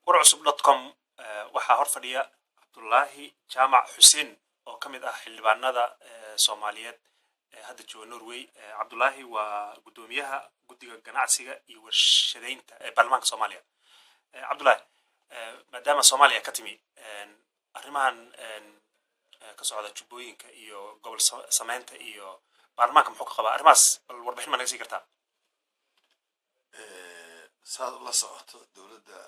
Warcusub.com waxaa hor fadhiya Cabdulaahi Jaamac Xuseen oo ka mid ah xildhibaanada Soomaaliyeed ee hadda jooga Norway. Cabdulaahi waa guddoomiyaha guddiga ganacsiga iyo warshadeynta ee baarlamaanka Soomaaliya. Cabdulaahi, maadaama Soomaaliya ka timi, arrimahan ka socda Jubbooyinka iyo gobol sameynta iyo baarlamaanka muxuu ka qabaa arrimahaas? Bal warbixin ma naga sii kartaa? Saad ula socoto, dowladda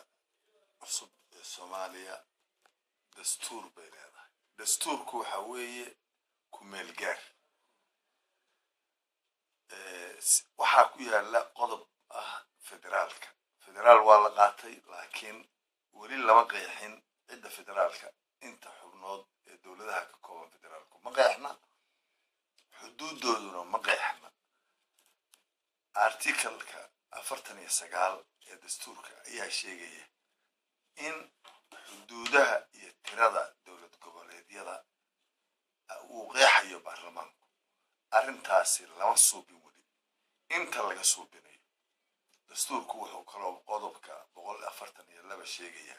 cusub ee Soomaaliya dastuur bay leedahay. Dastuurku waxa weeye ku-meel gaar. Waxaa ku yaala qodob ah federaalka. Federaal waa la qaatay, laakiin weli lama qeexin cidda federaalka, inta xubnood ee dowladaha ka kooban federaalku ma qeexna, xuduudooduna ma qeexna. Articleka 49 ee dastuurka ayaa sheegaya in xuduudaha iyo tirada dowlad goboleedyada uu qeexayo baarlamaanku. Arrintaasi lama suubin weli. Inta laga suubinayo, dastuurku wuxuu kaloo qodobka 142 sheegaya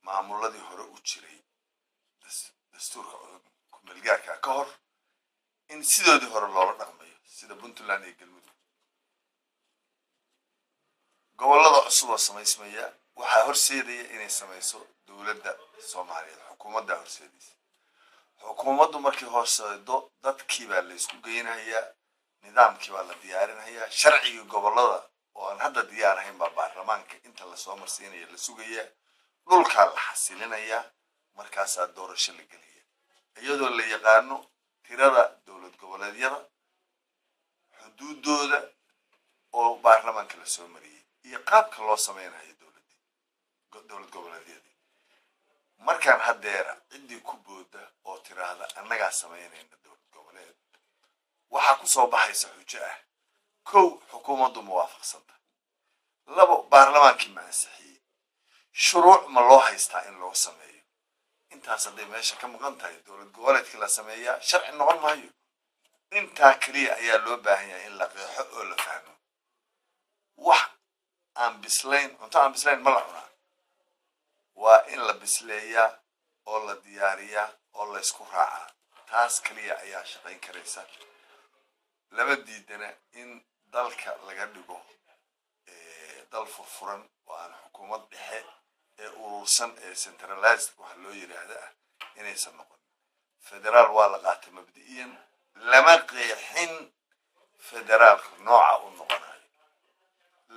maamuladii hore u jiray dastuurka kumeelgaarka ka hor in sidoodii hore loola dhaqmayo, sida Puntland iyo Galmudug. Gobollada cusub oo samaysmaya waxaa horseedaya inay samayso dowladda Soomaaliyeed, xukuumaddaa horseedaysa. Xukuumaddu markii horseedo, dadkii baa la isku geynayaa, nidaamkii baa la diyaarinayaa, sharcigii gobollada oo aan hadda diyaar ahayn baa baarlamaanka inta lasoo marsiinaya la sugayaa, dhulkaa la xasilinayaa, markaasaa doorasho la gelaya, iyadoo la yaqaano tirada dowlad goboleedyada, xuduudooda oo baarlamaanka lasoo mariyey iyo qaabka loo sameynayo dowladii dowlad goboleedyadii. Markaan haddeera ciddii ku booda oo tiraahda annagaa samaynayna dowlad goboleed, waxaa kusoo baxaysa xujo ah: kow, xukuumaddu ma waafaqsanta? Labo, baarlamaankii ma ansixiyey? Shuruuc ma loo haystaa in loo sameeyo? Intaas hadday meesha ka maqan tahay, dowlad goboleedkii la sameeyaa sharci noqon maayo. Intaa keliya ayaa loo baahan yahay in la qeexo oo la fahmo. Wax aan bislayn, cunto aan bislayn ma la cunaa. Waa in la bisleeyaa oo la diyaariyaa oo la isku raacaa. Taas keliya ayaa shaqayn karaysa. Lama diidana in dalka laga dhigo dal furfuran oo aan xukuumad dhexe ee urursan ee centralized waxa loo yidhaahda ah inaysan noqon. Federaal waa la qaatay mabdi'iyan, lama qeexin federaalka nooca uu noqonayo,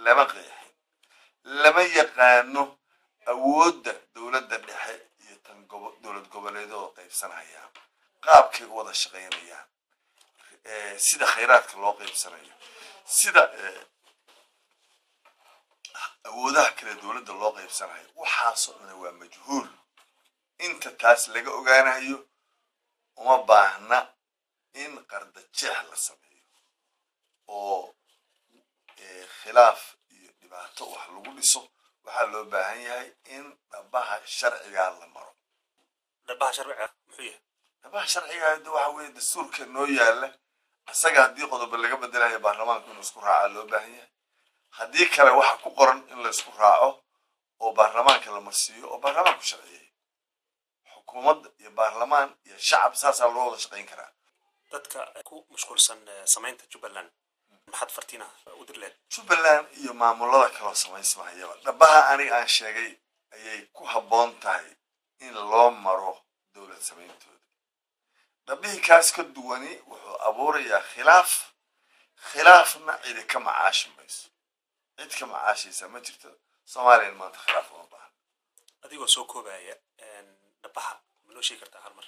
lama qeexin, lama yaqaano awoodda dowladda dhexe iyo tan dowlad goboleedoo qaybsanayaan, qaabkay u wada shaqaynayaan, sida khayraadka loo qaybsanayo, sida awoodaha kale dowladda loo qaybsanayo. Waxaasoo dhan waa majhuul. Inta taas laga ogaanayo, uma baahna in qardajeex la sameeyo oo khilaaf iyo dhibaato wax lagu dhiso. Waxaa loo baahan yahay in dhabaha sharcigaa la maro. Dhabaha sharciga muxuu yahay? Dhabaha sharcigaa de waxa weeye dastuurka noo yaala. Isaga haddii qodobo laga bedelayo, baarlamaanku inuu isku raacaa loo baahan yahay. Haddii kale, waxa ku qoran in la isku raaco oo baarlamaanka la marsiiyo oo baarlamaanku sharciyeeyo. Xukuumadda iyo baarlamaan iyo shacab saasaa loo wada shaqayn karaa. Dadka ku mashquulsan samaynta Jubbaland maxaad fartiina u dir leed? Jubbaland iyo maamulada kaloo samaysmahayaba, dhabaha aniga aan sheegay ayay ku habboon tahay in loo maro dowlad samayntooda. Dhabihii kaas ka duwani wuxuu abuurayaa khilaaf. Khilaafna cidi ka macaashi mayso, cid ka macaashaysa ma jirto. Soomaaliyan maanta khilaaf uma baahna. Adigoo soo koobaya, dhabaha ma noo sheegi kartaa hal mar?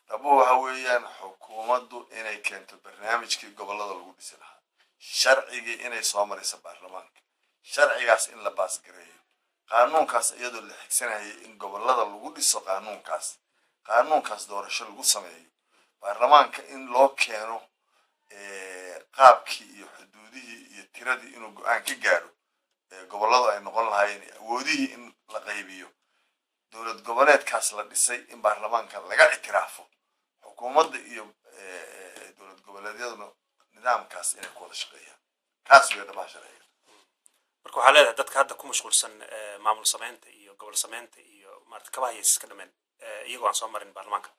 Dhabuhu waxa weeyaan xukuumaddu inay keento barnaamijkii gobollada lagu dhisi lahaa, sharcigii inay soo marayso baarlamaanka, sharcigaas in la baasgareeyo, qaanuunkaas iyadoo la xigsanayay in gobollada lagu dhiso qaanuunkaas, qaanuunkaas doorasho lagu sameeyo, baarlamaanka in loo keeno qaabkii iyo xuduudihii iyo tiradii inuu go-aan ka gaaro gobolladu ay noqon lahaayeen, awoodihii in la qaybiyo, dowlad goboleedkaas la dhisay in baarlamaanka laga ictiraafo, xukuumadda iyo dowlad goboleedyaduna nidaamkaas inay ku wada shaqeeyaan. Kaas wey dhabaha sharciga. Marka waxaa leedahay dadka hadda ku mashquulsan maamul samaynta iyo gobol samaynta iyo maarata kabaha yees iska dhameen iyagoo aan soo marin baarlamaanka.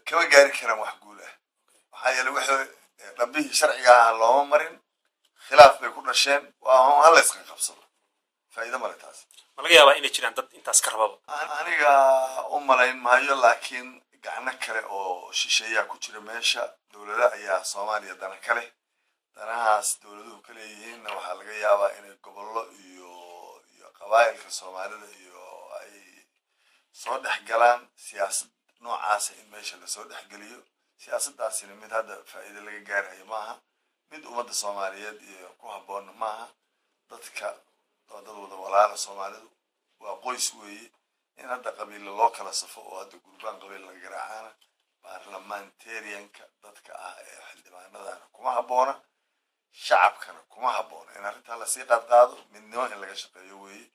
Kama gaari karaan wax guul ah, maxaa yeeley wixii dhabbihii sharciga ahaa looma marin, khilaaf bay ku dhasheen. Waa hala iska qabsado, faa'iido male taas. Ma laga yaabaa inay jiraan dad intaas ka rababa? Aniga u malayn maayo, laakiin gacno kale oo shisheeyaa ku jira meesha. Dowlada ayaa Soomaaliya dana ka leh. Danahaas dowladuhu ka leeyihiinna waxaa laga yaabaa inay gobollo iyo qabaa'ilka Soomaalida iyo ay soo dhex galaan, siyaasad noocaasa in meesha lasoo dhexgeliyo. Siyaasaddaasina mid hadda faa'iido laga gaarayo maaha, mid ummadda Soomaaliyeed iyo ku habboonna maaha. Dadka waa dad wada walaala, Soomaalidu waa qoys weeye. In hadda qabiilla loo kala safo oo hadda gurbaan qabiil laga garaacaana baarlamentarianka dadka ah ee xildhibaanadana kuma habboona, shacabkana kuma habboona in arrintaa lasii qaadqaado. Midnimo in laga shaqeeyo weeye,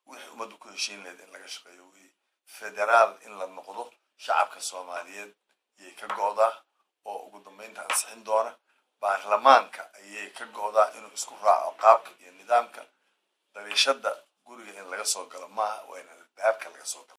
wixii ummaddu ku heshiin lahayd in laga shaqeeyo weeye. Federaal in la noqdo shacabka Soomaaliyeed ayay ka go'daa oo ugu dambeynta ansixin doona. Baarlamaanka ayay ka go'daa inuu isku raaco qaabka iyo nidaamka. Dariishada guriga in laga soo galo maaha, waa in albaabka laga soo galo.